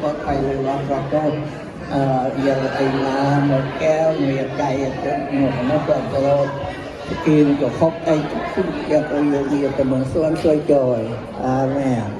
ປອດໄພ ຫຼືວ່າປາກົດ ເອີ ຢາກໄປມາໝົດແກ້ວ ຢາກໄກ ຢາກຈົບ ໝົດໝົດຕະຫຼອດ ກິນກໍຂອບໃຈທຸກສິ່ງຢ່າງອົຍ ຢາກໄປເມືອງສວນຊ່ວຍຈອຍ ອາແມນ.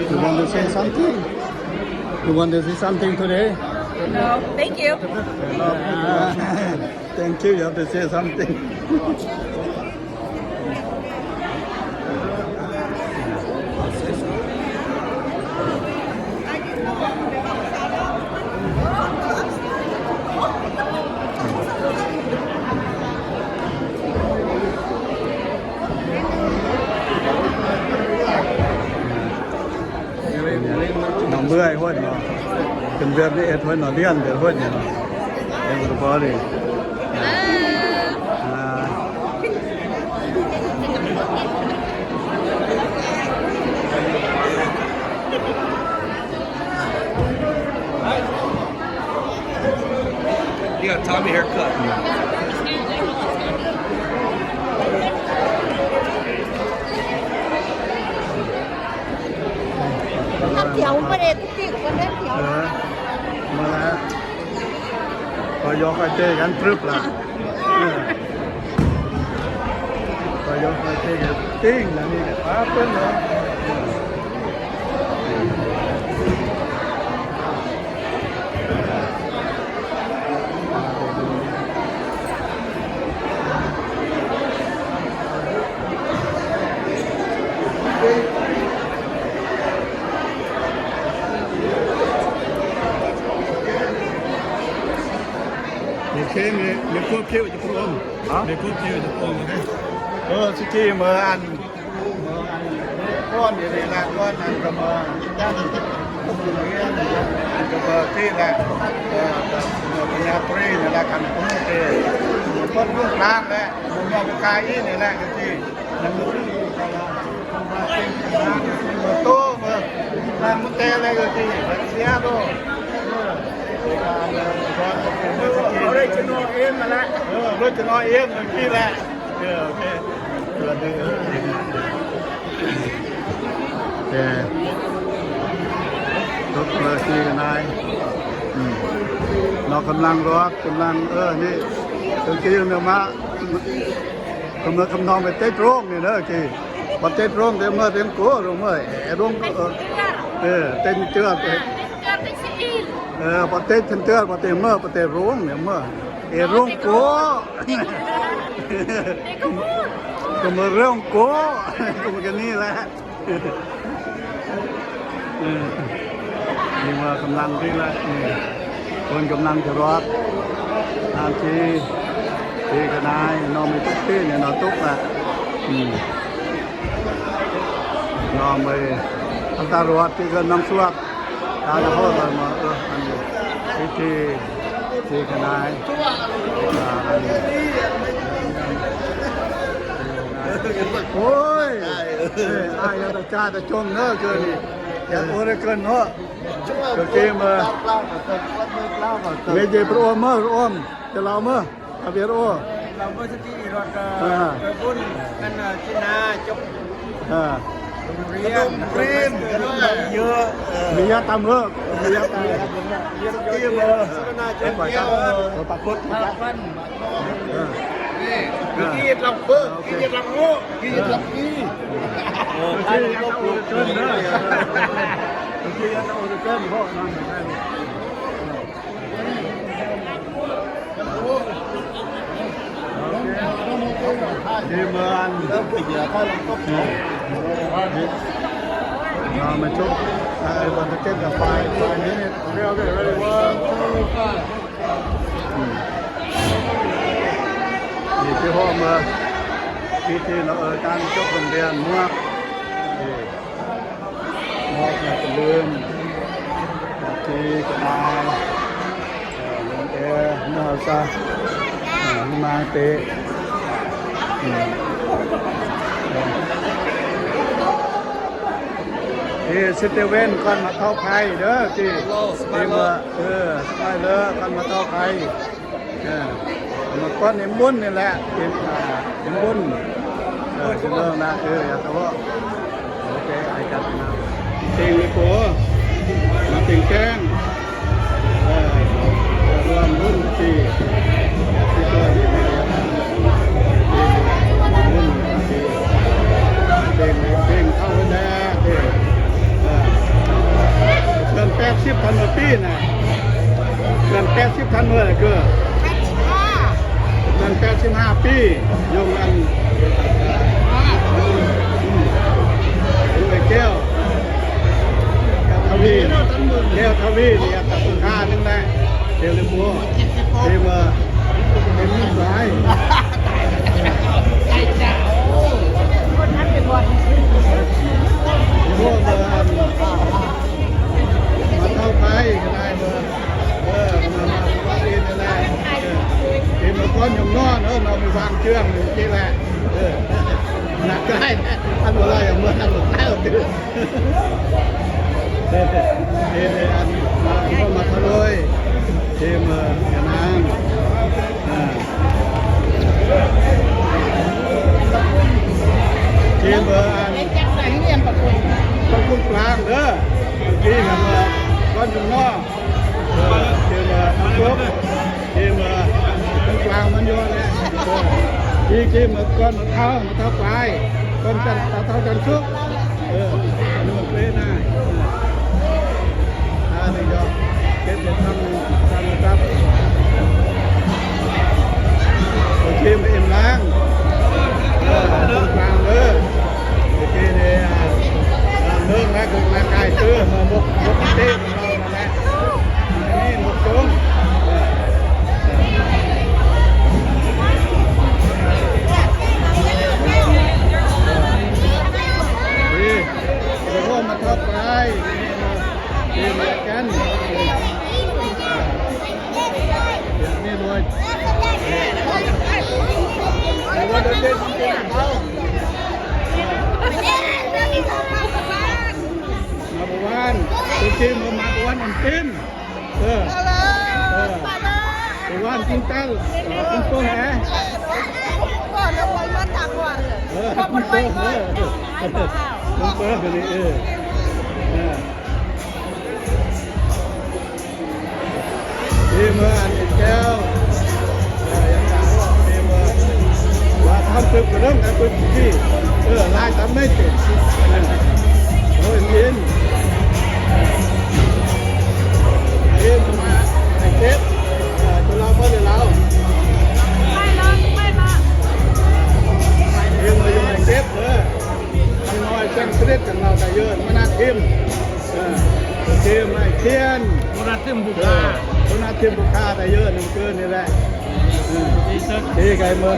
You want to say something? You want to say something today? No, thank you. Thank you. You have to say something. ນ້ອງເບື່ອຍໂພດເນາະ ເປັນແບບນີ້ເຮັດໂພດເນາະ ລຽນແບບໂພດເນາະ ເຮັດບໍ່ໄດ້. ອ່າ You got Tommy haircut. ເອົາດຽວບໍ່ໄດ້ຕິດກັນເດ້ດຽວ ເອີ ມາລະ ພໍຢອກໄປເຈີກັນປຶບລະ ເອີ ພໍຢອກໄປເຈີກັນຕິງລະນີ້ກະປາເພິ່ນເນາະ. ໂອເຄ ແມ່ ແມ່ຄວບເຄວຈະພວມ ຮະ ແມ່ຄວບເຄວຈະພວມ ເອີ ຊິກີເມື່ອອັນ ກ່ອນນີ້ລະ ກ່ອນນັ້ນກະມາ ອັນກະມາທີ່ລະ ເອີ ກະມາພະຍາຕຣີນີ້ລະ ຄັນຜູ້ເຕ ເພິ່ນຢູ່ກາງແຫຼະ ບໍ່ມີກາອີນີ້ແຫຼະ ຢູ່ທີ່ ໂຕເບິ່ງ ລາງມັນແຕກແລ້ວຢູ່ທີ່ ເສຍໂດ ອໍຣິຈິນອລເອັມຫັ້ນແຫຼະ ເອີ ອໍຣິຈິນອລເອັມຢູ່ທີ່ແຫຼະ. ເອີ ໂອເຄ ເອີ ເອີ ຕົກເລີຍທີ່ກັນໄດ້ ອືມ ເນາະ ກຳລັງລອກ ກຳລັງ ເອີ ນີ້ ຕົວຈິງນະມະ ກຳລັງ ກຳນອງໄປເຕະໂຕງນີ້ເດີ ກີ້ ບັດເຕະໂຕງ ເຕະເມືອ ເຕະໂກ ລົງເມືອ ເອ ລົງ ເອີ ເອີ ເຕະເຈື່ອນ ເອີ ເອີ ບັດເຕະເຈື່ອນ ບັດເຕະເມືອ ບັດເຕະໂຕງນີ້ເມືອ ເອ ລົງໂກ ກະມາເລື່ອງໂກ ກະມາກະນີ້ແຫຼະ ເອີ ນີ້ວ່າກຳລັງທີ່ລະ ນີ້ ເພິ່ນກຳລັງຈະລອດ ອາ ທີ່ ທີ່ກະນາຍ ນ້ອງມີຕຸກທີ່ນີ້ເນາະ ຕຸກລະ ອືມ ນ້ອງເອີຍ ອັນຕາລວດທີ່ເກີດນ້ອງສວກ ຕາຍແລ້ວ ເອີ ອັນ ພິທີ ທີ່ກະນາຍ ໂອ້ຍ ເອີຍ ອ້າຍຢ່າຕະຈ້າຕະຈົງເດີ ເກີນນີ້ ຢ່າໂອເດເກີນເນາະ ເກີນເກມເອີ ເມເຈປອມເມີ ປອມ ຈະລາວເມີ ອາເວໂຣ ລາວເມີສະຕິອີຣອດ ອ່າ ເອີ ບຸນ ອັນ ເອີ ທີ່ນາຈົບ ອ່າ ໂຮງຮຽນ ຂະໜົມຄຣີມ ເອີ ເອີ ມີຍາຕາເມີ ມີຍາຕາ ເອີ ປາກົດ ເອີ ເອີ ທີ່ລຳເບີ ທີ່ລຳໂງ່ ທີ່ລຳກີ ໂອ້ ທີ່ລຳໂອ້ ທີ່ລຳໂອ້ ທີ່ເມືອງ ເອີ ເອົາມາຊົກ ເອີ ບອນຕະເກັດກັບຝ່າຍ ຝ່າຍນີ້ ໂອເຄ ໂອເຄ ready one two five ອືມ ນີ້ຄືໂຮມເອີ ພິທີເນາະ ເອີ ການຈົບໂຮງຮຽນໝວກ ນີ້ ມອບໃຫ້ເປັນເລື່ອງ ທີ່ກະມາ ເອີ ເມືອງເອ ເມືອງເຮົາຊະ ເອີ ມາເຕະ ອືມ ເອີ ສະເຕເວັນ ກ່ອນມາເຂົ້າໄພເດີ ທີ່ ທີ່ເມືອ ເອີ ສະໄປເລີ ກ່ອນມາເຂົ້າໄພ ເອີ ມາກ່ອນເອັມບຸນນີ້ແຫຼະ ເອັມ ອ່າ ເອັມບຸນ ເອີ ຊິເລີ່ມລະ ເອີ ຢາກຈະເວົ້າ ໂອເຄ ອ້າຍກັດມາ ເປັນເລີໂກ ມາເປັນແກ້ງ ເອີ ເອີ ຮ່ວມລຸ້ນທີ່ ທີ່ເກີດ ເປັນ ເປັນເຂົ້າໄປແລ້ວ ເປັນ ເອີ ເປັນແປດສິບທັນເມືອປີນະ ເປັນແປດສິບທັນເມືອເກີດ ເປັນແປດສິບຫ້າປີ ຢູ່ອັນ ຢູ່ໄອ້ແກ້ວ ແກ້ວທະວີ ແກ້ວທະວີນີ້ກໍຄືຄ່າໜຶ່ງແຫຼະ ເດລິໂກ ເດເມີ ເດມີຫຼາຍ ໂອ້ ເດີ ມາເຂົ້າໄປກໍໄດ້ເດີ ເອີ ມາ ມາ ມາເປັນນັ້ນແຫຼະ ເອີ ເປັນມາກ່ອນຍົມນອນ ເອີ ນອນໄປວາງເຄື່ອງນີ້ແຫຼະ ເອີ ໜັກໄດ້ ອັນບໍ່ໄດ້ເມື່ອນັ້ນບໍ່ໄດ້ ເອີ ເອີ ອັນ ມາ ມາທະໂລຍ ເອີ ຍານາງ ອ່າ ທີ່ເບີອັນ ເປັນຈັງໃດຮຽນປະກຸນ ປະກຸນກາງເດີ ທີ່ເບີກ່ອນຈຸມນໍ ເອີ ທີ່ເບີອັນຈົບ ທີ່ເບີປະກຸນກາງມັນຢູ່ແຫຼະ ເອີ ທີ່ ທີ່ເບີກ່ອນມາເທົ້າ ມາເທົ້າປາຍ ກ່ອນຈະ ຕາເທົ້າຈັນສຸກ ເອີ ອັນນີ້ມັນເປັນນະ ເອີ ອ່າ ນີ້ກໍເກັບໄດ້ທຳ ທຳກັບ ໂອເຄ ມາເອັມລ້າງ ເອີ ຕາງເດີ ໂອເຄເດ້ ອ່າ ເລີ່ມແລ້ວ ຄືມາກາຍ ເອີ ມາບົກ ບົກເຕະ ເອີ ນັ້ນແຫຼະ ນີ້ບົກຈົງ ເອີ ນີ້ ເດີ ມາທັບໄປ ນີ້ ມາ ນີ້ ມາກັນ ນີ້ ໂດຍ ມາບໍ່ວານ ຕົວຈິງມາບໍ່ວານອັນເຕັມ ເອີ ເອີ ບໍ່ວານຈິງເຕົ້າ ເອີ ເປັນໂຕແຮ ເອີ ເປັນໂຕແຮ ເອີ ເປັນໂຕແຮ ເອີ ເອີ ເອີ ເມື່ອອັນເຈົ້າ ເອີ ຢາກຈະບອກເອີ ວ່າ ວ່າທຳຕຶບກະເລີ່ມກັນປຶກທີ່ ເອີ ຫຼາຍຕຳແໜ່ງເຕັມ ເອີ ໂອ້ຍ ເປັນ ເອີ ເອີ ມາ ໃຫ້ເກັບ ເອີ ຕົວລາວບໍ່ໄດ້ລາວ ໄປລະ ໄປລະ ເອີ ມາໃຫ້ເກັບເດີ ອັນນ້ອຍແຈ້ງສະເດັດກັນລາວໄດ້ເຢີ ມານາທິມ ເອີ ໂອເຄ ໄມ້ຂຽນ ໂບນັດຕື່ມບຸກຄາ ເອີ ໂບນັດຕື່ມບຸກຄາໄດ້ເຢີ ໜຶ່ງຄືນນີ້ແຫຼະ ເອີ ທີ່ສຸດ ທີ່ໄກເມືອ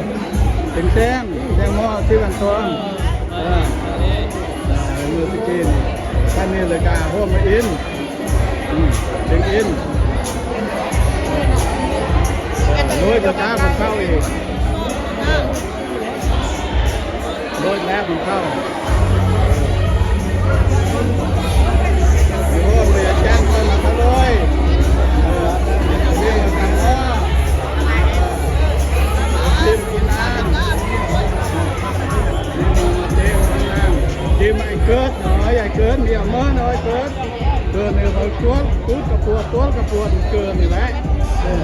ເປັນແຊງ ແຊງໝໍທີ່ວັນທອງ ເອີ ເອີ ເມື່ອຕະກີ້ນີ້ ຄັນນີ້ເລີຍກະຮ່ວມມາອິນ ອືມ ເປັນອິນ ເອີ ໂດຍປະຊາຊົນເຂົ້າອີກ ໂດຍແລ້ວຂອງເຂົາ ໂອ້ ເຫຼືອແຈ້ງເພິ່ນລະກະໂດຍ ເອີ ເລື່ອງການເນາະ ເອີ ທີມກິນນ້ຳ ທີມໄອ້ເກີດ ເອີ ໄອ້ເກີດ ມີອາເມີນ ໄອ້ເກີດ ເກີດນີ້ເຂົາຈວດ ຈູດກະປວດ ໂຕນກະປວດ ເກີດນີ້ແຫຼະ ເອີ.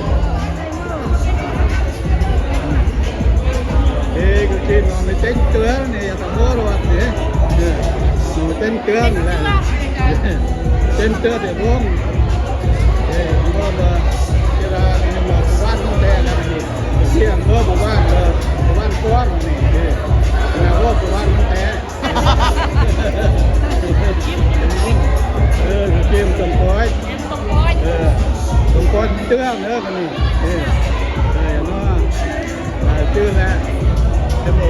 ເອີ ກະກິນເນາະ ໄປເຕັ້ນເຕືອນນີ້ ຕະໂກນວ່ານີ້ ເອີ ເຕັ້ນເຕືອນນີ້ແຫຼະ ເຕັ້ນເຕືອນໄດ້ວົງ ເອີ ບໍ່ວ່າເວລານີ້ວ່າບ້ານແທ້ລະນີ້ ສຽງເອີ ບໍ່ວ່າເອີ ບ້ານກວ້າງນີ້ ເອີ ແລ້ວບໍ່ວ່າແທ້. ເອີ ເກມສົມປອຍ ເອີ ສົມປອຍເຕືອງເດີ ຄັນນີ້ ເອີ ເອີ ເນາະ ອ່າ ຊື່ແລ້ວ ເອັມໂອ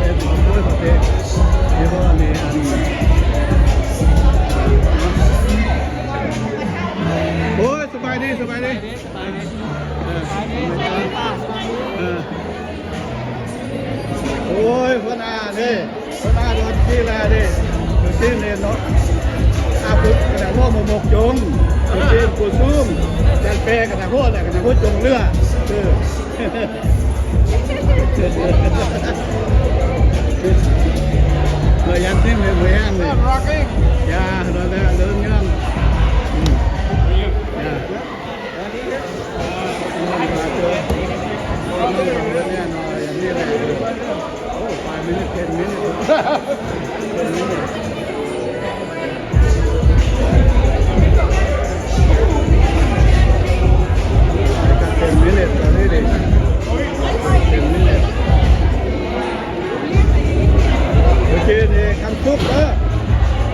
ເອັມໂອ ໂອ້ຍ ຂໍເທ ເອັມໂອ ອັນນີ້ ອັນ ໂອ້ຍ ສະບາຍດີ ສະບາຍດີ. ເອີ ເອີ ໂອ້ຍ ຫົວໜ້າເດ້ ຫົວໜ້າດອນກີລາເດ້ ດອນກີເນາະ ອາ ກະດາໂຮມະມົກຈົງ ດອນກີກູຊຸງ ແຕ່ແປກະດາໂຮແຫຼະ ກະດາໂຮຈົງເຫຼືອ ເອີ ເອີ ຍັງຊິເໝືອນເໝືອນເລີຍ ຢ່າ ດອນແລ້ວເລີຍຍັງ ອືມ ຢ່າ. Oh, five minutes, ten minutes. Ten minutes. I got ten minutes already. Ten minutes. ໂອເຄ ນີ້ ຄັນສຸກເດີ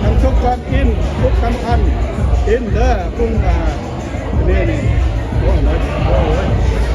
ຄັນສຸກກ່ອນກິນ ສຸກສຳຄັນ ກິນເດີ ປຸງ ອ່າ ນີ້ ນີ້ ໂອ້ຍ ໂອ້ຍ.